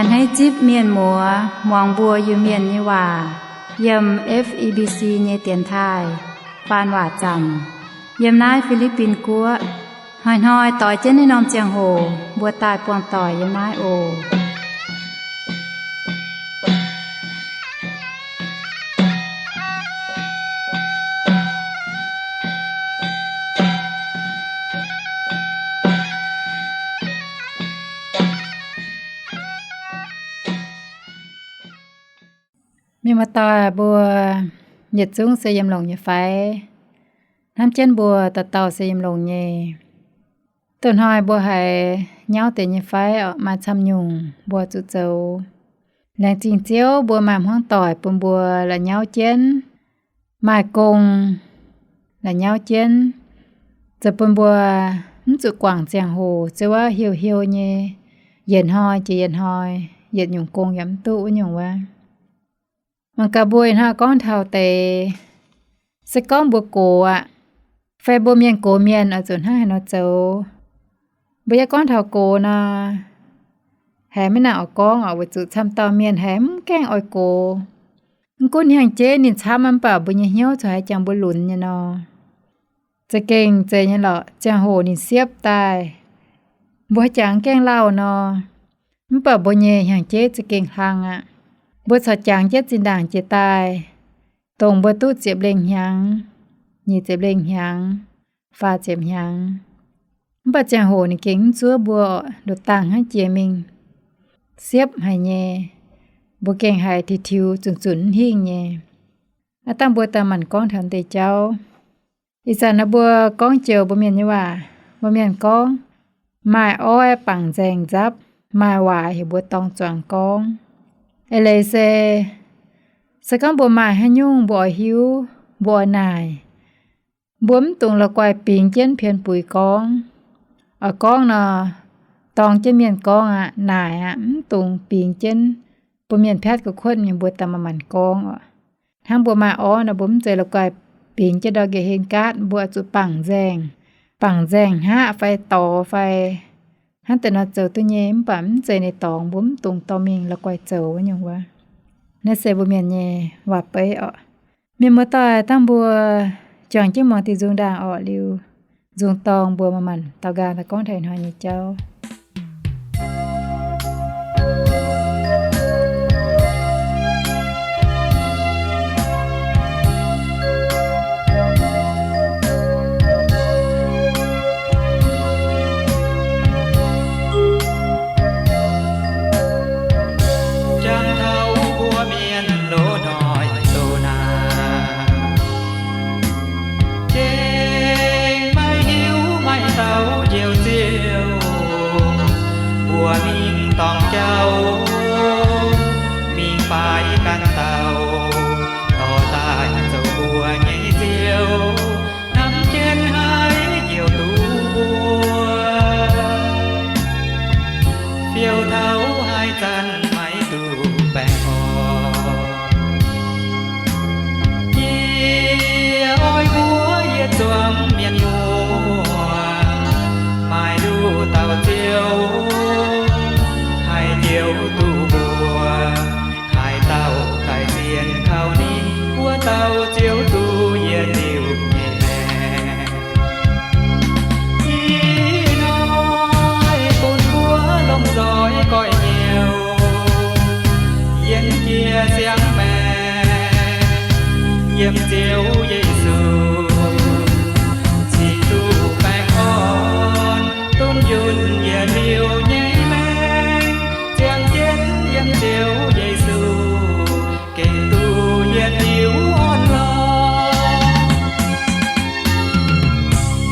Hneiv zipv mienh muoz muangx mbuo Iu-Mienh nyei waac yiem F E B C nyei dienx taaih faan waac zaamc yiem naaiv Fi^li^bin Guoqv. Hnoi-hnoi doix jienv naaiv norm ziangh hoc mbuo daaih buangh doic yiem naaiv oc. Mienh muoz-doic mbuo yietc zungv se yiem longx nyei fai? Hnamv jienv mbuo dauh dauh se yiem longx nyei. Dongh hnoi mbuo haiz nyauv deix nyei fai orqc, maaih camv nyungc mbuo zuqc zoux. Laengz zingh Ziouv mbuo maaih hmuangv doic bun mbuo la'nyauv jienv, maaih gong la'nyauv jienv, zoux bun mbuo mv zuqc guangc ziangh hoc, se wuov hiuv hiuv nyei, yietc hnoi jiex yietc hnoi, yietc nyungc gong yaac mv duqv wuov nyungc wuov. Mangc gaax mbuo ih hnoi gorngv taux deix, se gorngv mbuo gox aqv, fai mbuo mienh gox mienh oix zuqc hnangv haaix nor zoux. Mbuo yaac gorngv taux gox nor, haiz maiv nangc oix gorngv oc, weic zuqc camv dauh mienh haiz mv gaengh oix gox. Mv gunv hnyangx-jeiv ninh camv, mv baac mbuo nyei hnyouv corc haiz jangx mbuo lunx nyei nor. Za'gengh zeiz nyei lorqc, ziangh hoc ninh siepv daaih, mbuo haiz jangx gaengh lauh nor, mv baac mbuo nyei hnyangx-jeiv za'gengh hlang aqv. Mbuo corc jangx jienv zinh ndaangc jiex daaih, dongh mbuo duqv ziepc lengh hnyangx, nyic ziepc lengh hnyangx, faah ziepc hnyangx. Mv baac ziangh hoc ninh gengh mv zuov mbuo, nduqc dangh hnangv jiex mingh siepv haic nyei. Mbuo gengh haiz tiux tiux zunc zunc mv hingh nyei. Aav dangh mbuo daaih maanc gorngv taux deix jauv. Ih zanc naaiv mbuo gorngv joux mbuo mienh nyei waac, mbuo mienh gorngv, maaih oix bangc nzaeng nzapv, maaih waaic heuc mbuo dorng zuangx gorngv. Eix leiz se, se gorngv mbuo maaih haaix nyungc mbuo oix hiuv, mbuo oix naaic, mbuo mv dungx la'guaih bingx jienv pien buix gorngv. Oix gorngv nor, dorng jienv mienh gorngv aqv, naaic aqv, mv dungx bingx jienv bun mienh piatv gu'kuotv mingh mbuo daaih maanc maanc gorngv oc. Hnangv mbuo maaih orv nor, mbuo mv zeiz la'guaih bingx jienv ndau nqa'hien gaatv, mbuo oix zuqc bangc nzaeng, bangc nzaeng hngaqv fai dorx fai hnangv deix nor zoux duqv nyei, mv baac mv zeiz ninh dorngx, mbuo mv dungx dorh mingh la'guaih zoux wuov nyungc wuov. Naaiv se mbuo mienh nyei waac-beiv orqc. Mienh muoz-doic, dangh mbuo juangc jienv muangx diuh nzung ndaangc orqc, liuz nzung dorng mbuo maanc maanc daux nqaang daaih gorngv taux ih hnoi nyei jauv. Jangx taux mbuo mienh loz-hnoi doh naanc, gengh maiv hiuv maaih dauh njoux Ziouv. Mbuo mingh dorngc jauv, mingh faix ganh dauh, dorh daaih zoux mbuo nyei Ziouv, hnamv jienv haiz njoux duqv mbuo, fiou taux haaix zanc maiv duqv baengh orn. Yie oix mbuox yietc zuangx mienh muoz, maaih nduqc dauh Ziouv haih njoux duqv mbuo. Haaix dauh daaih sienx kaux ninh, wuov dauh ziouc duqv yietc liuz nyei maengc. Ih hnoi bun mbuo lomh nzoih goiv-nyouv, yienx jiex siang-maengc yiem Ziouv Yesu, cingx duqv baengh orn, duqv njunh yietc liuz nyei maengc. Ziangh jienv yiem Ziouv Yesu, gengh duqv yietc liuz orn-lorqc.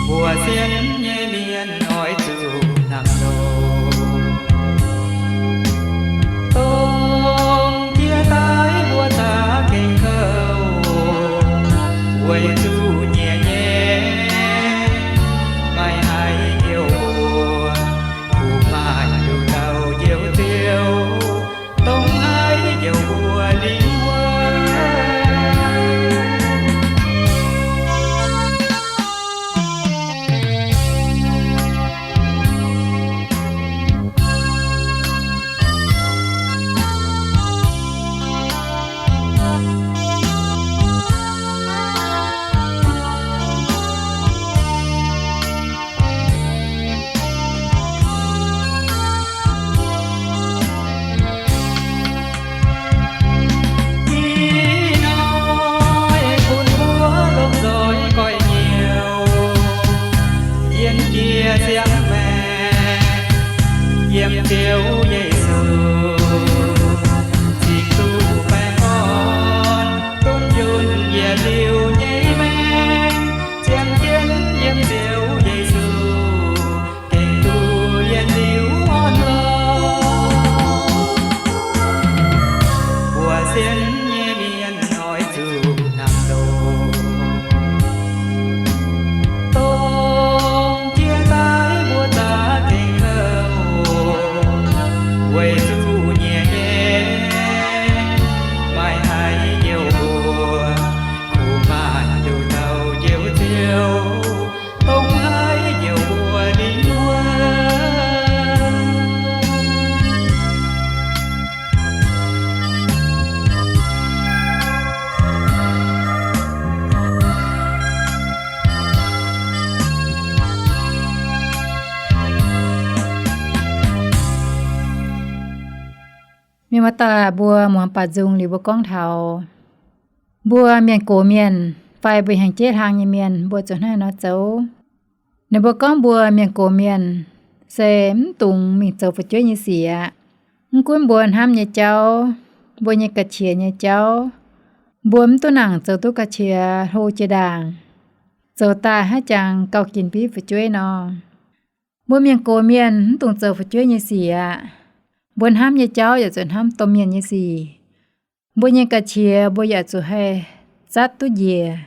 Mbuo sienx nyei mienh oix zuqc hnangv nor, dongh jiex daaih mbuo za'gengh kouv, weic zuqc nyiec nyei maiv haih heuc mbuo, kungx maaih nduqc dauh njoux Ziouv, dongh Sienx nyei mienh oix zuqc hnamv ndoh, dongh jienv daaih mbuo za'gengh kouv, weic zuqc nyiex nyei maaih haaix nyungc mbuo kuh maaih nduqc dauh njoux Ziouv, dongh haaix nyungc mbuo ninh wuov. Mienh muoz-doic, mbuo muangx baac nzung liuz mbuo gorngv taux mbuo mienh gox mienh fai mbuo hnyangx-jeiv hlang nyei mienh, mbuo zuqc hnangv haaix nor zoux? Ninh mbuo gorngv mbuo mienh gox mienh se mv dungx mingh zoux fu'jueiv nyei sic aqv. Mv gunv mbuo hnamv nyei jauv, mbuo nyei ga'qiex nyei jauv, mbuo mv duqv nangc zoux duqv ga'qiex hlo jiex ndaangc, zoux daaih haaix jangx gauh ginx biv fu'jueiv nor. Mbuo mienh gox mienh mv dungx zoux fu'jueiv nyei sic aqv. Mbuo hnamv nyei jauv yaac zuqc hnamv domh mienh nyei sic. Mbuo nyei ga'qiex mbuo yaac zuqc haih zatv duqv njiec.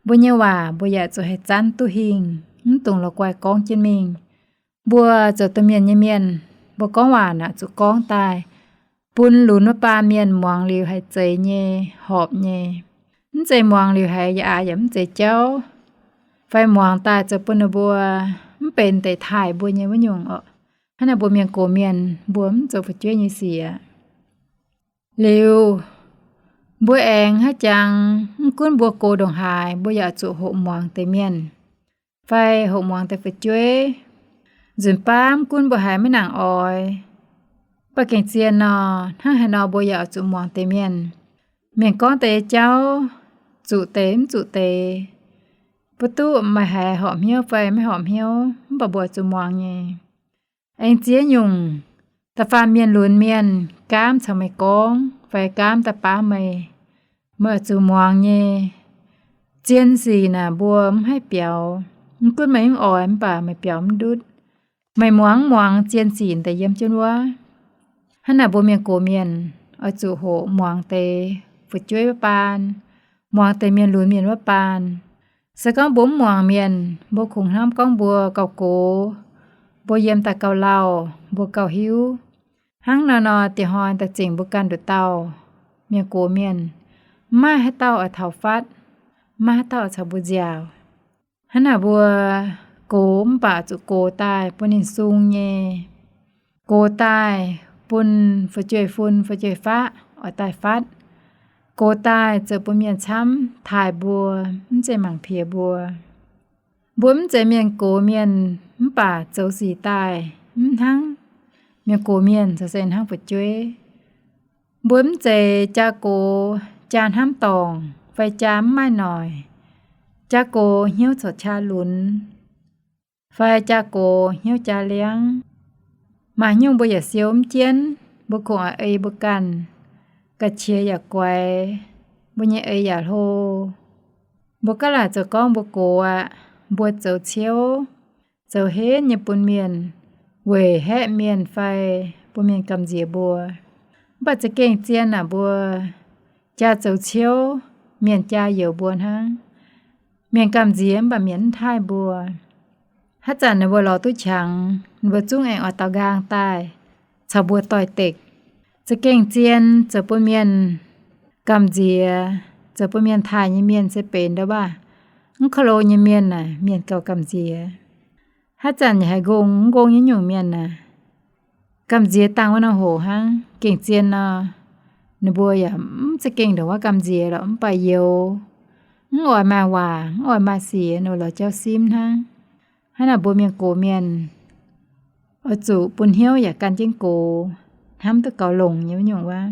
Mbuo nyei waac mbuo yaac zuqc haih zanv duqv hingh, mv dungx la'guaih gorngv jienv mingh. Mbuo zoux domh mienh nyei mienh, mbuo gorngv waac naaic zuqc gorngv daaih bun lunx wuov baan mienh muangx liuz haiz zeiz nyei, horpc nyei. Mv zeiz muangx liuz haiz yaac aax yaac mv zeiz jauv, fai muangx daaih zoux bun ninh mbuo mv benx deix taaih mbuo nyei wuov nyungc oc. Hnangv naaic mbuo mienh gox mienh mbuo mv zoux fu'jueiv nyei sic aqv. Liuz, mbuo aengx haaix jangx mv gunv mbuo gox ndongc haaix, mbuo yaac zuqc hoqc muangx deix mienh fai hoqc muangx deix fu'jueiv. Nzunc baav mv gunv mbuo haiz maiv nangc oix, mv baac gengh zien nor, hnangv haaix nor mbuo yaac zuqc muangx deix mienh. Mienh gorngv deix jauv, zuqc deix mv zuqc deix, mbuo duqv maaih haiz horpc hnyouv fai maiv horpc hnyouv, mv baac mbuo zuqc muangx nyei. Aengx ziex nyungc, da'faanh mienh lunx mienh gaamv caux meih gorngv fai gaamv daaih baav meih, meih oix zuqc muangx nyei. Zien sic naaic mbuo mv haih biaux. Mv gunv meih mv oix mv baac meih biaux mv ndutv. Meih muangx mv muangx, zien sic daaih yiem jienv wuov. Hnangv naaic mbuo mienh gox mienh oix zuqc hoqc muangx deix fu'jueiv wuov baan, muangx deix mienh lunx mienh wuov baan. Se gorngv mbuo mv muangx mienh, mbuo kungx hnamv gorngv mbuo gauh gox, mbuo yiem daaih gauh lauh, mbuo gauh hiuv. Hnangv nor nor, diex hnoi daaih zingc mbuo ganh nduqc dauh mienh gox mienh, mv maaih haaix dauh oix taux fatv, mv maaih haaix dauh oix caux mbuo nziaauc. Hnangv naaic mbuo gox mv baac zuqc gox daaih bun ninh sung nyei. Gox daaih bun fu'jueiv-fun fu'jueiv-faqv oix daaih fatv. Gox daaih zoux bun mienh camv taaih mbuo, mv zeiz mangc piex mbuo. Mbuo mv zeiz mienh gox mienh mv baac zoux sic daaih mv hnangv mienh gox mienh, zoux se hnangv fu'jueiv. Mbuo mv zeiz jaa gox jaa hnamv dorngc fai jaa mv maaih noic, jaa gox hnyouv corc qaqv lunx, fai jaa gox hnyouv jaa liangv. Maaih nyungc mbuo yaac siou mv jienv, mbuo kungx oix ei mbuo ganh, ga'qiex yaac guaix, mbuo nyei ei yaac hlo. Mbuo gaav laaic zoux gorngv mbuo gox aqv, mbuo zoux ciouv, zoux henv nyei bun mienh, weic haeqv mienh fai bun mienh gamh nziex mbuo. Mv baac za'gengh zien naaic mbuo jaa zoux ciouv, mienh jaa youx mbuo hnangv. Mienh gamh nziex mv baac mienh mv taaih mbuo. Haaix zanc ninh mbuo lorz duqv qangx, ninh mbuo zungv aengx oix daux nqaang daaih caux mbuo doix-dekc. Za'gengh zien zoux bun mienh gamh nziex, zoux bun mienh taaih nyei mienh se benx ndau baac mv ko lo nyei mienh naaic, mienh gauh gamh nziex. Haaix zanc yaac haiz nqongh mv nqongh nyei nyungc mienh naaic, gamh nziex dangh wuov norm hoc hnangv. Gengh zien nor, ninh mbuo yaac mv za'gengh ndongc wuov gamh nziex lorqc, mv baac youx, mv oix maaih waac, mv oix maaih sic, ninh mbuo lorz jauv simv hnangv. Hnangv naaic mbuo mienh gox mienh oix zuqc bun hnyouv yaac gan jienv gox, hnamv duqv gaux longc nyei wuov nyungc wuov.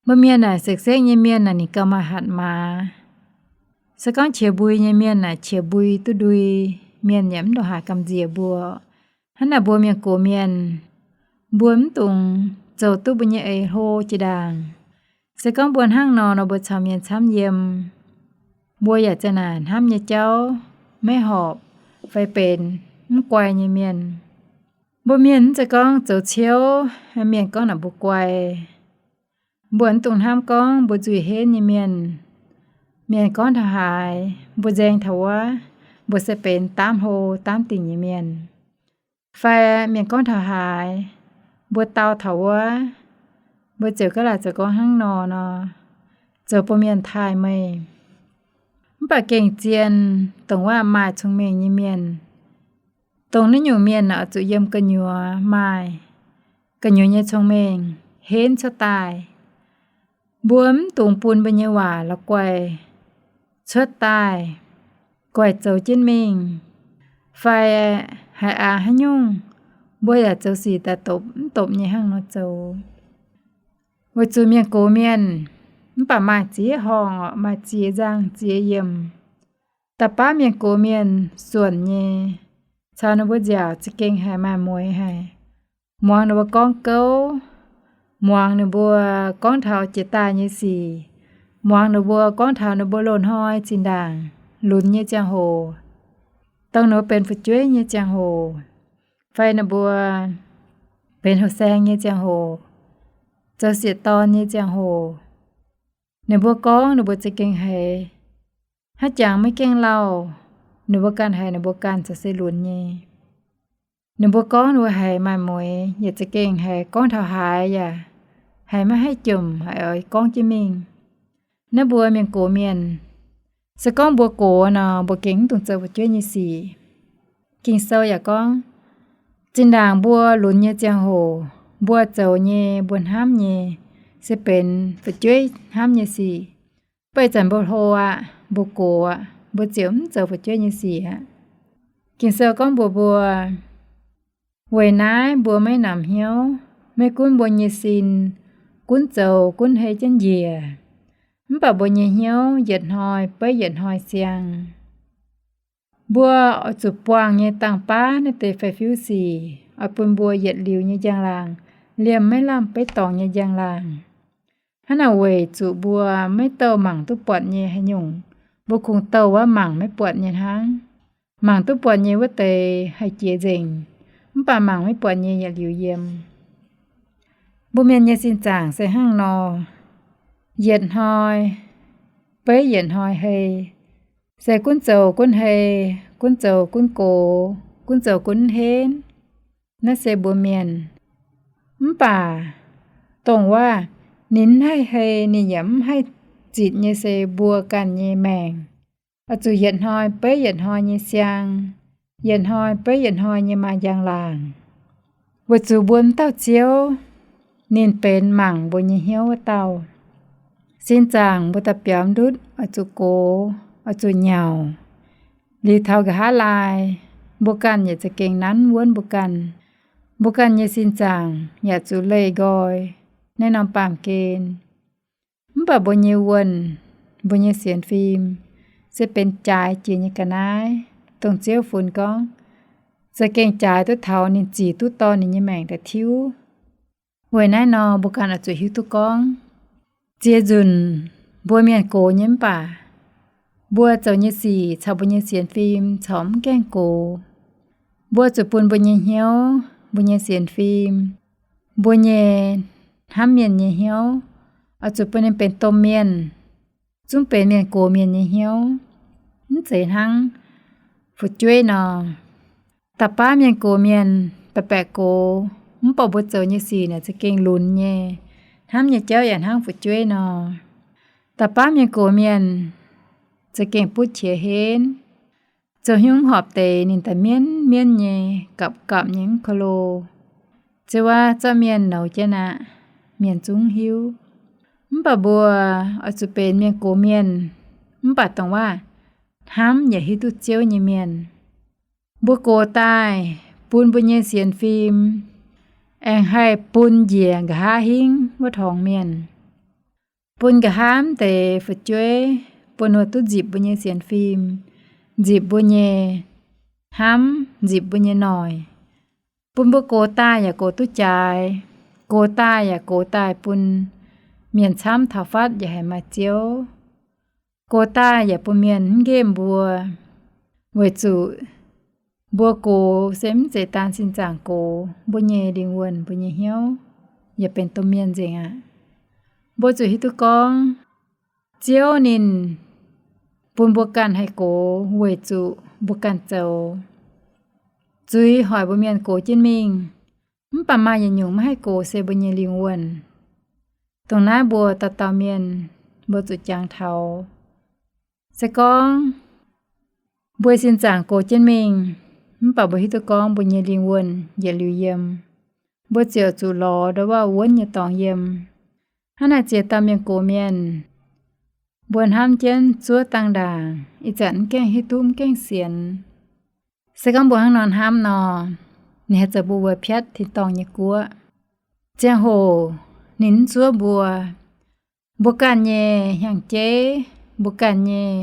Mbuo mienh naaic, sekv-sekv nyei mienh naaic ninh gauh maaih hatc maaz. Se gorngv qiex mbui nyei mienh naaic qiex mbui duqv ndui, mienh yaac mv ndongc haaix gamh nziex mbuo. Hnangv naaic mbuo mienh gox mienh, mbuo mv dungx zoux duqv mbuo nyei eix hlo jiex ndaangc. Se gorngv mbuo hnangv nor nor, mbuo caux mienh camv yiem, mbuo yaac za'naaic hnamv nyei jauv maiv horpc fai benx mv guai nyei mienh. Mbuo mienh mv zeiz gorngv zoux ciouv, mienh gorngv naaic mbuo guai. Mbuo mv dungx hnamv gorngv mbuo nzuih henv nyei mienh. Mienh gorngv taux haaix, mbuo nzaeng taux wuov, mbuo se benx daamv hlo daamv dingc nyei mienh. Fai mienh gorngv taux haaix, mbuo dau taux wuov, mbuo ziouc gaav laaic zoux gorngv hnangv nor nor, zoux bun mienh taaih meih. Mv baac gengh zien dongh waac maaih cong-mengh nyei mienh, dongh naaiv nyungc mienh oix zuqc yiem gu'nyuoz maaih gu'nyuoz nyei cong-mengh henv cuotv daaih. Mbuo mv dungx bun mbuo nyei waac la'guaih cuotv daaih, guaih zoux jienv mingh, fai haiz aqc haaix nyungc, mbuo yaac zoux sic daaih dopc mv dopc nyei hnangv nor zoux. Weic zuqc mienh gox mienh mv baac maaih ziex horngh orqc, maaih ziex nzangh ziex yiemc. Da'baav mienh gox mienh suonc nyei, caux ninh mbuo nziaauc za'gengh haiz maaih mueix haic. Muangx ninh mbuo gorngv gouv, muangx ninh mbuo gorngv taux jiex daaih nyei sic, muangx ninh mbuo gorngv taux ninh mbuo loz-hnoi zinh ndaangc lunx nyei ziangh hoc, dongh ninh mbuo benx fu'jueiv nyei ziangh hoc, fai ninh mbuo benx houh saeng nyei ziangh hoc, zoux sieqv dorn nyei ziangh hoc, ninh mbuo gorngv ninh mbuo za'gengh haiz hnangv jangx maiv gaengh lauh. Ninh mbuo ganh haiz ninh mbuo ganh caux se lunx nyei. Ninh mbuo gorngv ninh mbuo haiz maaih mueix, yaac za'gengh haiz gorngv taux haaix yaac haiz maiv haih jomc, haiz oix gorngv jienv mingh. Naaiv mbuo mienh gox mienh, se gorngv mbuo gox nor, mbuo gengh mv dungx zoux fu'jueiv nyei sic. Ging-Sou yaac gorngv, zinh ndaangc mbuo lunx nyei ziangh hoc, mbuo zoux nyei, mbuo hnamv nyei, se benx fu'jueiv hnamv nyei sic. Mv baac ih zanc mbuo hlo aqv, mbuo gox aqv, mbuo ziouc mv zoux fu'jueiv nyei sic aqv. Ging-Sou gorngv mbuox mbuo, weic naaiv mbuo maiv namx hnyouv. Maiv gunv mbuo nyei sin gunv zoux gunv hei jienv njiec, mv baac mbuo nyei hnyouv yietc hnoi beiv yietc hnoi siang. Mbuo oix zuqc buangh nyei dangh baav naaiv deix fai fiuv sic oix bun mbuo yietc liuz nyei njang-laangc liemh maiv lamh beiv dorngx nyei njang-laangc. Hnangv naaic weic zuqc mbuo maiv douh mangc duqv buatc nyei haaix nyungc. Mbuo kungx douh wuov mangc maiv buatc nyei hnangv. Mangc duqv buatc nyei wuov deix haih jiex nzengc, mv baac mangc maiv buatc nyei yietc liuz yiem. Mbuo mienh nyei sin zaangc se hnangv nor, yietc hnoi beiv yietc hnoi hei, se gunv zoux gunv hei, gunv zoux gunv gox, gunv zoux gunv henv. Naaiv se mbuo mienh. Mv baac dongh waac ninh mv haih hei, ninh yaac mv haih zitc nyei se mbuo ganh nyei maengc. Oix zuqc yietc hnoi beiv yietc hnoi nyei siang, yietc hnoi beiv yietc hnoi nyei maaih njang-laangc. Weic zuqc mbuo m'dauh Ziouv, ninh benx mangc mbuo nyei hnyouv wuov dauh. Sin zaangc mbuo daaih biaux ndutv oix zuqc gox, oix zuqc nyauc. Liuz taux nqa'haav laai, mbuo ganh yaac za'gengh nanv wuonv mbuo ganh. Mbuo ganh nyei sin zaangc yaac zuqc leih nqoi naaiv norm baamh gen. Mv baac mbuo nyei wuonh, mbuo nyei sienx fim, se benx jaaix jiex nyei ga'naaiv, dongh Ziouv funx gorngv, za'gengh jaaix duqv taux ninh zic duqv dorh ninh nyei maengc daaih tiuv. Weic naaiv nor mbuo ganh oix zuqc hiuv duqv gorngv, ziex nzunc mbuo mienh gox nyei mv baac mbuo zoux nyei sic caux mbuo nyei sienx fim corc mv gaengh gox. Mbuo zuqc bun mbuo nyei hnyouv, mbuo nyei sienx fim, mbuo nyei hnamv mienh nyei hnyouv, oix zuqc bun ninh benx domh mienh, zungv benx mienh gox mienh nyei hnyouv, mv zeiz hnangv fu'jueiv nor. Da'baav mienh gox mienh baeqc baeqc gox, mv baac mbuo zoux nyei sic naaic za'gengh lunx nyei, hnamv nyei jauv yaac hnangv fu'jueiv nor. Da'baav mienh gox mienh za'gengh butv qiex henv, zoux hnyouv horpc deix ninh daaih mienv mienv nyei, gapv gapv nyei mv ko lo. Ziouc wuov zorqv mienh nouz jienv aqv, mienh zungv hiuv. Mv baac mbuo oix zuqc benx mienh gox mienh, mv baac dongh waac hnamv yaac hiuv duqv Ziouv nyei mienh. Mbuo gox daaih bun mbuo nyei sienx fim aengx haih bun njiec nqa'haav hingv wuov torngx mienh, bun nqa'haav mv deix fu'jueiv, bun ninh duqv nzipc mbuo nyei sienx fim, nzipc mbuo nyei hnamv, nzipc mbuo nyei noic, bun mbuo gox daaih yaac gox duqv jaaix, gox daaih yaac gox daaih bun mienh camv taux fatv yaac haiz maaih Ziouv, gox daaih yaac bun mienh mv nqemh mbuo. Weic zuqc mbuo gox se mv zeiz daan sin zaangc gox, mbuo nyei lingh wuonh, mbuo nyei hnyouv yaac benx domh mienh nzengc aqv. Mbuo zuqc hiuv duqv gorngv Ziouv ninh bun mbuo ganh haih gox weic zuqc mbuo ganh zoux. Zuiz hoic mbuo mienh gox jienv mingh, mv baac maaih yietc nyungc maiv haih gox se mbuo nyei lingh wuonh. Dongh naaiv mbuo dauh dauh mienh mbuo zuqc jangx taux. Se gorngv mbuo sin zaangc gox jienv mingh, mv baac mbuo hiuv duqv gorngv mbuo nyei lingh wuonh yietc liuz yiem, mbuo ziouc zuqc lorz ndau wuov wuonv nyei dorngx yiem. Hnangv naaic ziex dauh mienh gox mienh, mbuo hnamv jienv zuov dangh ndaangc, ih zanc mv gaengh hiuv duqv, mv gaengh sienx. Se gorngv mbuo hnangv nor hnamv nor, ninh haih zoux mbuo wuov piatv tin-dorngh nyei guoqv. Ziangh hoc ninh mv zuov mbuo, mbuo ganh nyei hnyangx-jeiv, mbuo ganh nyei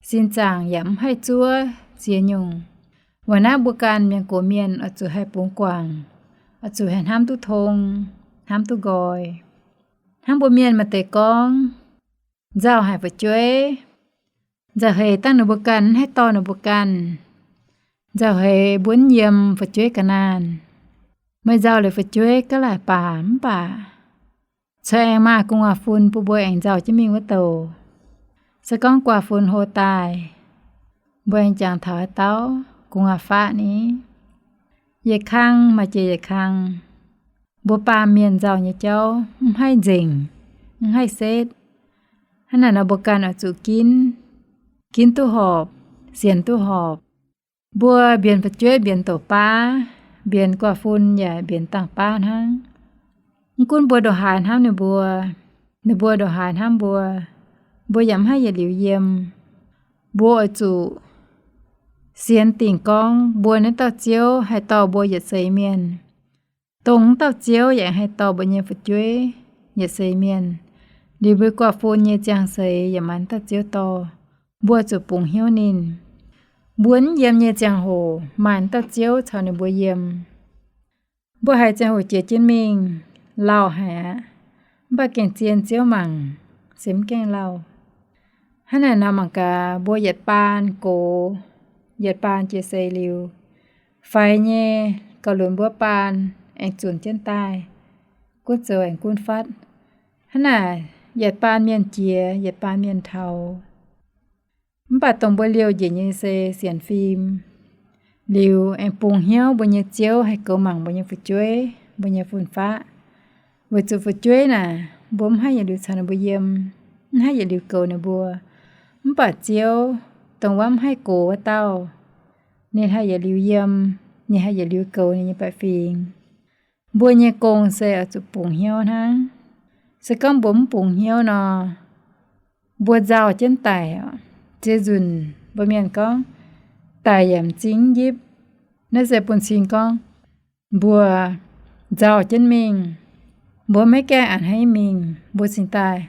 sin zaangc yaac mv haih zuov ziex nyungc. Weic naaiv mbuo ganh mienh gox mienh oix zuqc haih bungx guangc, oix zuqc haih hnamv duqv tong, hnamv duqv nqoi. Hnangv mbuo mienh maaih deix gorngv, nzauh haic fu'jueiv, nzauh heix dangh ninh mbuo ganh mv haih dorh ninh mbuo ganh. Nzauh heix mbuo mv yiem fu'jueiv ga'naanh. Meih nzauh liuz fu'jueiv ga'laaic baac mv baac corc aengx maaih gu'nguaaz-fun bun mbuo aengx nzauh jienv mingh wuov douc. Se gorngv gu'nguaaz-fun hlo daaih, mbuo aengx jangx taux haaix dauh gu'nguaaz-faqv ni? Yietc kang maaih jiex yietc kang. Mbuo baamh mienh nzauh nyei jauv mv haih nzengc, mv haih setv. Hnangv naaic nor mbuo ganh oix zuqc ginv, ginv duqv horpc, sienx duqv horpc. Mbuo mbienx fu'jueiv mbienx douc baav, mbienx gu'nguaaz-fun yaac mbienx dangh baav hnangv. Mv gunv mbuo ndongc haaix hnamv ninh mbuo, ninh mbuo ndongc haaix hnamv mbuo, mbuo yaac mv haih yietc liuz yiem. Mbuo oix zuqc sienx dingc gorngv mbuo naaiv dauh Ziouv haih dorh mbuo yietc seix mienh. Dongh wuov dauh Ziouv yaac haih dorh mbuo nyei fu'jueiv yietc seix mienh. Liuz mbuo gu'nguaaz-fun nyei ziangh seix yaac maaih wuov dauh Ziouv dorh. Mbuo zuqc bungx hnyouv ninh. Mbuo mv yiem nyei ziangh hoc maaih wuov dauh Ziouv caux ninh mbuo yiem. Mbuo haiz ziangh hoc jiex jienv mingh lauh haic aqv. Mv baac gengh zien Ziouv mangc se mv gaengh lauh. Hnangv naaic nor mangc gaax mbuo yietc baan gox, yietc baan jiex seix liuz, faix nyei gauh lunx mbuo baan aengx zunc jienv daaih, gunv zoux aengx gunv fatv. Hnangv naaic yietc baan mienh jiex, yietc baan mienh taux. Mv baac dongh mbuo liouh njiec nyei se sienx fim. Liuz aengx bungx hnyouv mbuo nyei Ziouv haih goux mangc mbuo nyei fu'jueiv, mbuo nyei fun-faqv. Weic zuqc fu'jueiv naaic, mbuo mv haih yietc liuz caux ninh mbuo yiem, mv haih yietc liuz goux ninh mbuo. Mv baac Ziouv, dongh wuov mv haih gox wuov dauh, ninh haih yietc liuz yiem, ninh haih yietc liuz goux ninh nyei baeqc fingx. Mbuo nyei gong se oix zuqc bungx hnyouv hnangv. Se gorngv mbuo mv bungx hnyouv nor, mbuo nzauh jienv daic oc. Ziex nzunc mbuo mienh gorngv, daic yaac m'zing njipv. Naaiv se bun cing gorngv mbuo nzauh jienv mingh, mbuo maiv gaengh a'hneiv mingh, mbuo cingx daaih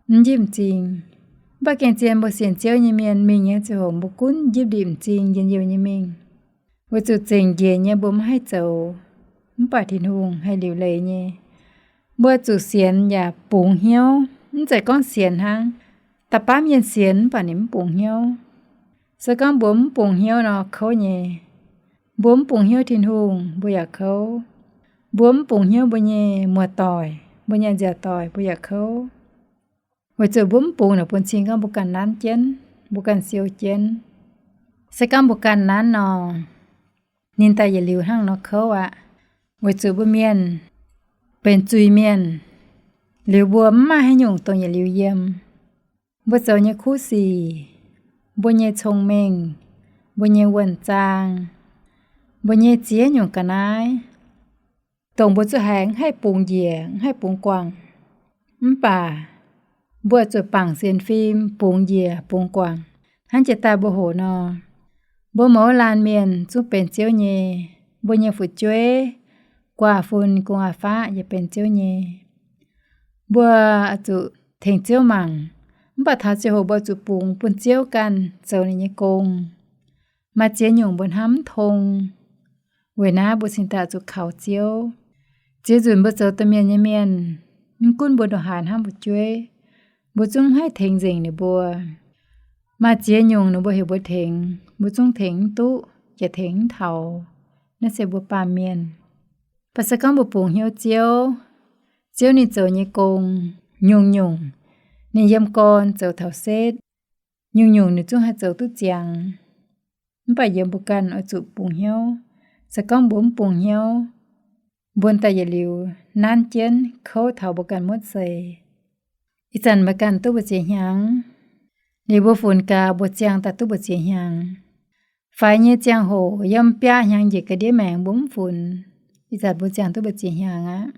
mv njipv m'zing. Mv baac gengh zien mbuo sienx Ziouv nyei mienh mingh nyei ziangh hoc mbuo gunv njipv ndipc m'zing njien-youh nyei mingh. Weic zuqc zengc njiec nyei mbuo mv haih zoux, mv baac Tin-Hungh haih liuc leiz nyei. Mbuo zuqc sienx yaac bungx hnyouv. Mv zeiz gorngv sienx hnangv. Da'faanh mienh sienx mv baac ninh mv bungx hnyouv. Se gorngv mbuo mv bungx hnyouv nor kouv nyei. Mbuo mv bungx hnyouv Tin-Hungh, mbuo yaac kouv. Mbuo mv bungx hnyouv mbuo nyei muoz-doic, mbuo nyei nziaauc doic, mbuo yaac kouv. Weic zuqc mbuo mv bungx naaic bun cing gorngv mbuo ganh nanv jienv, mbuo ganh siou jienv. Se gorngv mbuo ganh nanv nor, ninh daaih yietc liuz hnangv nor kouv aqv. Weic zuqc mbuo mienh benx zuiz-mienh, liuz mbuo mv maaih haaix nyungc dongh yietc liuz yiem. Mbuo zoux nyei kuv sic, mbuo nyei cong-mengh, mbuo nyei wuonh zaang, mbuo nyei ziex nyungc ga'naaiv, dongh mbuo zuqc haiz mv haih bungx njiec, mv haih bungx guangc. Mv baac mbuo zuqc bangc sienx fim bungx njiec bungx guangc. Hnangv jiex daaih mbuo hoqc nor, mbuo mouz laanh mienh zungv benx Ziouv nyei. Mbuo nyei fu'jueiv, guaax fun, gu'nguaaz faqv yaac benx Ziouv nyei. Mbuo zuqc tengx Ziouv mangc, mv baac taux ziangh hoc mbuo zuqc bungx bun Ziouv ganh zoux ninh nyei gong. Maaih ziex nyungc mbuo hnamv mv tong. Weic naaiv mbuo cingx daaih zuqc kaux Ziouv. Ziex nzunc mbuo zoux domh mienh nyei mienh, mv gunv mbuo ndongc haaix hnamv fu'jueiv, mbuo zungv mv haih tengx nzengc ninh mbuo. Maaih ziex nyungc ninh mbuo heuc mbuo tengx, mbuo zungv tengx mv duqv, yaac tengx mv taux. Naaiv se mbuo baamh mienh. Mv baac se gorngv mbuo bungx hnyouv Ziouv, Ziouv ninh zoux nyei gong, nyungc-nyungc ninh yiem gorn zoux taux setv, nyungc-nyungc ninh zungv haih zoux duqv ziangx. Mv baac yiem mbuo ganh oix zuqc bungx hnyouv. Se gorngv mbuo mv bungx hnyouv, mbuo daaih yietc liuz nanv jienv kouv taux mbuo ganh muotv seix. Ih zanc mbuo ganh duqv mbu'ziex hnyangx, liuz mbuo funx gaax mbuo ziangh daaih duqv mbu'ziex hnyangx. Faix nyei ziangh hoc yiem biaa hnyangx njiec ga'ndiev maengx mbuo mv funx, ih zanc mbuo ziangh duqv mbu'ziex hnyangx aqv.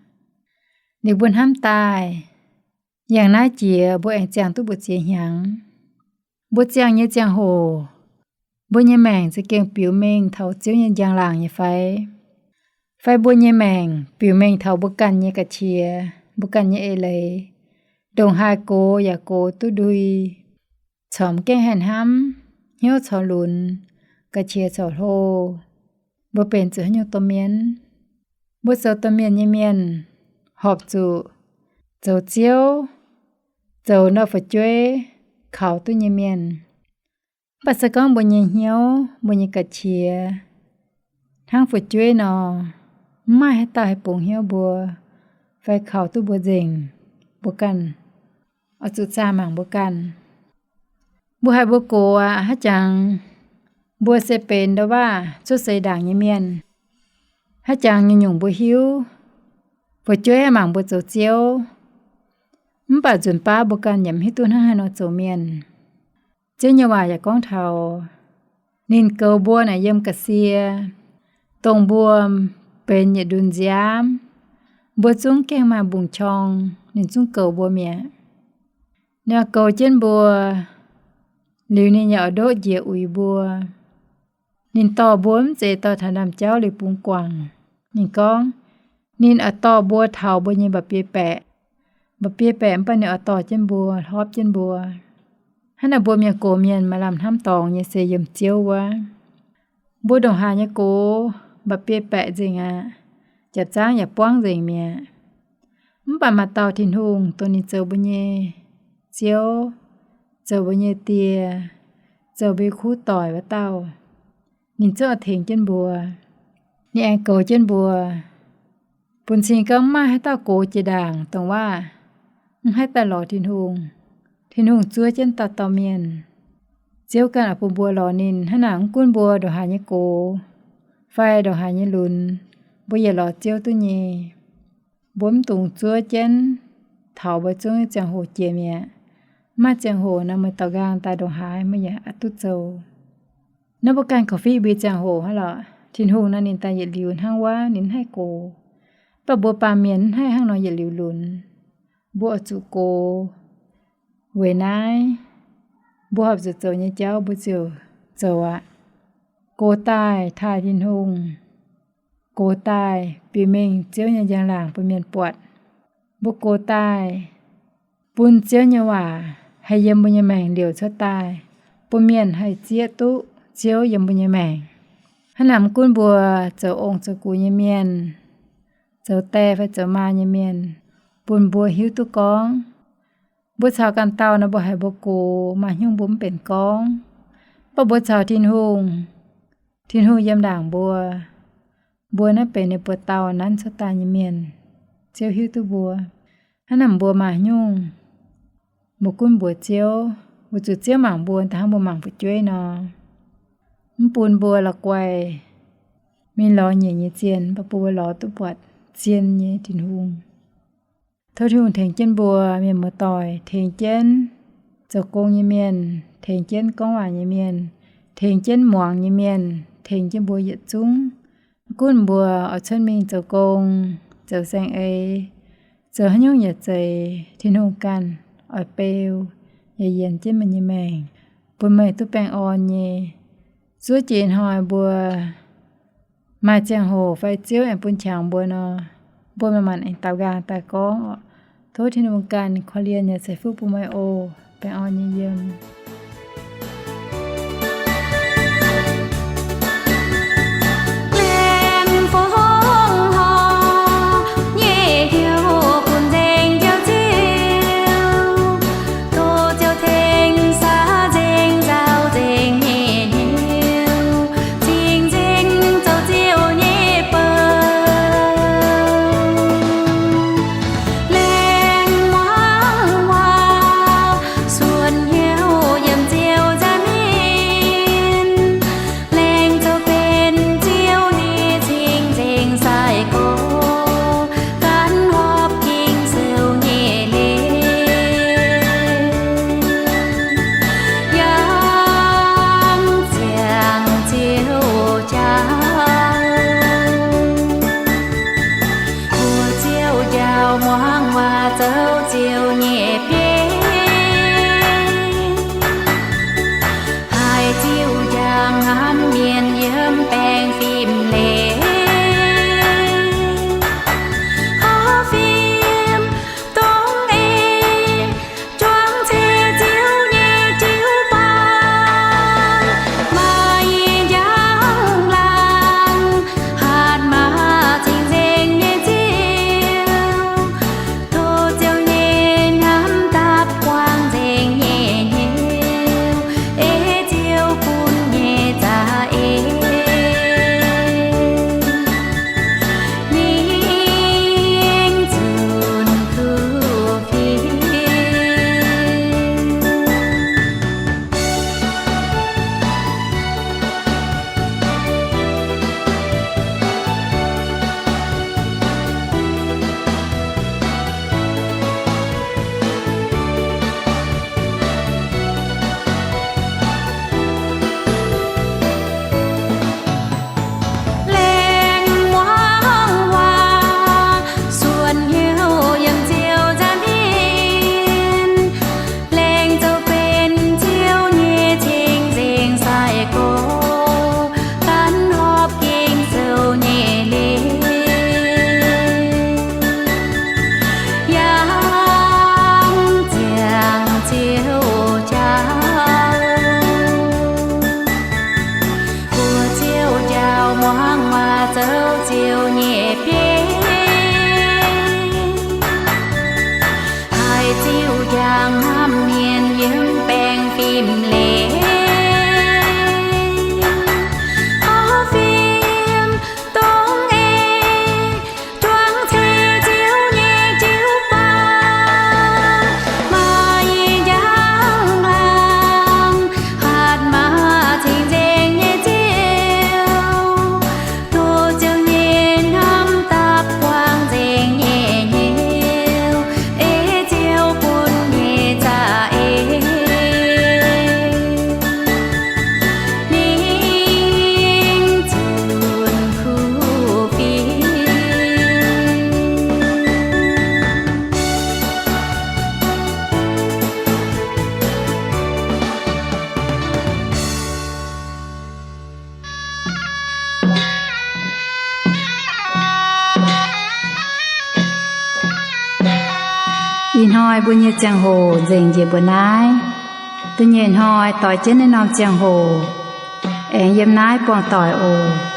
Liuz mbuo hnamv daaih, yangh naaiv jiex mbuo aengx ziangh duqv mbu'ziex hnyangx. Mbuo ziangh nyei ziangh hoc, mbuo nyei maengc za'gengh biux mengh taux Ziouv nyei njang-laangc nyei fai? Fai mbuo nyei maengc biux mengh taux mbuo ganh nyei ga'qiex, mbuo ganh nyei eix leiz, ndongc haaix gox yaac gox duqv ndui, corc mv gaengh haih hnamv, hnyouv corc lunx, ga'qiex corc hlo, mbuo benx zuqc haaix nyungc domh mienh? Mbuo zoux domh mienh nyei mienh, horpc zuqc zoux Ziouv, zoux nor fu'jueiv kaux duqv nyei mienh. Mv baac se gorngv mbuo nyei hnyouv, mbuo nyei ga'qiex hnangv fu'jueiv nor, mv maaih haaix dauh haih bungx hnyouv mbuo fai kaux duqv mbuo nzengc. Mbuo ganh oix zuqc zaah mangc mbuo ganh. Mbuo haiz mbuo gox aqv, haaix jangx mbuo se benx nda'waav cuotv seix ndaangc nyei mienh, haaix jangx nyungc-nyungc mbuo hiuv, fu'jueiv haih mangc mbuo zoux Ziouv. Mv baac nzunc baav mbuo ganh yaac mv hiuv duqv hnangv haaix nor zoux mienh. Ziouv nyei waac yaac gorngv taux, ninh goux mbuo naaic yiem ga'sie, dongh mbuo benx yietc ndunh nziaamv, mbuo zungv gaengh maaih mbungv-qorng, ninh zungv goux mbuo mi'aqv. Ninh oix goux jienv mbuo, liuz ninh yaac oix ndoqv njiec uix mbuo. Ninh dorh mbuo mv zeiz dorh taux ndaamv-jauv liuz bungx guangc. Ninh gorngv, ninh oix dorh mbuo taux mbuo nyei mba'biei baeqc. Mba'biei baeqc mv baac ninh oix dorh jienv mbuo, hlorpv jienv mbuo. Hnangv naaic mbuo mienh gox mienh maaih lamh hnamv dorngx nyei se yiem Ziouv wuov. Mbuo ndongc haaix nyei gox, mba'biei baeqc nzengc aqv, jaax-zaangv yaac buangv nzengc mi'aqv. Mv baac maaih dauh Tin-Hungh dongh ninh zoux mbuo nyei Ziouv, zoux mbuo nyei Die, zoux mbuo nyei kuv doic wuov dauh, ninh zungv oix tengx jienv mbuo. Ninh aengx goux jienv mbuo. Bun cing gorngv mv maaih haaix dauh gox jiex ndaangc dongh waav, mv haih daaih lorz Tin-Hungh. Tin-Hungh zuov jienv dauh dauh mienh. Ziouv ganh oix bun mbuo lorz ninh. Hnangv naaic mv gunv mbuo ndongc haaix nyei gox, fai ndongc haaix nyei lunx, mbuo yietc lorz Ziouv duqv nyei. Mbuo mv dungx zuov jienv taux mbuo zungv ziangh hoc jiex mi'aqv. Mv maaih ziangh hoc nor, meih daaux nqaang daaih ndongc haaix meih yaac duqv zoux. Naaiv mbuo ganh korv-fiqv mbuo nyei ziangh hoc hnangv lorqc. Tin-Hungh nor ninh daaih yietc liuz hnangv wuov, ninh mv haih gox. Mv baac mbuo baamh mienh mv haih hnangv nor yietc liuz lunx. Mbuo oix zuqc gox. Weic naaiv, mbuo horpc zuqc zoux nyei jauv mbuo ziouc zoux aqv. Gox daaih taaih Tin-Hungh. Gox daaih biux mengh Ziouv nyei njang-laangc bun mienh buatc. Mbuo gox daaih bun Ziouv nyei waac haih yiem mbuo nyei maengc liouc cuotv daaih, bun mienh haih zieqv duqv Ziouv yiem mbuo nyei maengc. Hnangv naaic mv gunv mbuo zoux ong zoux gux nyei mienh, zoux die fai zoux maa nyei mienh, bun mbuo hiuv duqv gorngv. Mbuo caux ganh dauh nor, mbuo haiz mbuo gox maaih hnyungv mbuo mv benx gorngv. Mv baac mbuo caux Tin-Hungh, Tin-Hungh yiem ndaangc mbuo. Mbuo naaiv benx ninh buoz-dauh nanv cuotv daaih nyei mienh. Ziouv hiuv duqv mbuo. Hnangv naaic mbuo maaih hnyungv, mbuo gunv mbuox Ziouv, weic zuqc Ziouv mangc mbuo da'hnangv mbuo mangc fu'jueiv nor, mv bun mbuo la'guaih mingh lorz nyiec nyei zienh, mv baac bun mbuo lorz duqv buatc zien nyei Tin-Hungh. Tov Tin-Hungh tengx jienv mbuo mienh muoz-doic, tengx jienv zoux gong nyei mienh, tengx jienv gorngv waac nyei mienh, tengx jienv muangx nyei mienh, tengx jienv mbuo yietc zungv. Mv gunv mbuo oix cuotv mingh zoux gong, zoux saeng-eix, zoux haaix nyungc yaac zeiz, Tin-Hungh ganh oix beu yaac yienc jienv meih nyei maengc, bun meih duqv baengh orn nyei. Zuov jiex hnoi mbuo maaih ziangh hoc fai Ziouv aengx bun qangx mbuo nor, mbuo manc-manc aengx daaux nqaang daaih gorngv oc. Tov Tin-Hungh ganh korv-lienh yaac ceix fuqv bun meih oc. Baengh orn nyei yiem. zoux ziouc nyei biei, haiz ziuh njang hnamv mienh yiem baengh fim leiz, horv fim dongh ei, juangc ceix ziouc nyei jiu baan, maaih njang laangz, hatc maaz cing-nzengc nyei ziouc, tov ziouc nyei hnamv dapv buangh nzengc nyei hnyouv, ei ziouc bun nyei za'eix, mingh zunc kuv fim. Laengz muangx waac suonc hnyouv yiem Ziouv nza'hmien. Laengz zoux benx Ziouv nyei cing-nzengc sai-gorx, gaanv horpc Ging-Sou nyei leiz, yangh ziangx Ziouv jauv. Mbuo Ziouv njaaux muangx waac zoux Ziouv nyei biei, haiz ziuh njang hnamv mienh yiem baengh fim leiz, horv fim dongh ei, juangc ceix Ziouv nyei jiu baan, maaih njang laangz, hatc maaz cing-nzengc nyei ziouc, tov Ziouv nyei hnamv dapv buangh nzengc nyei hnyouv, ei Ziouv bun nyei za'eix, mingh zunc kuv fim. Ih hnoi mbuo nyei ziangh hoc nzengc njiec mbuo naaiv. Da'nyeic hnoi doix jienv naaiv norm ziangh hoc aengx yiem naaiv buangh doic oc.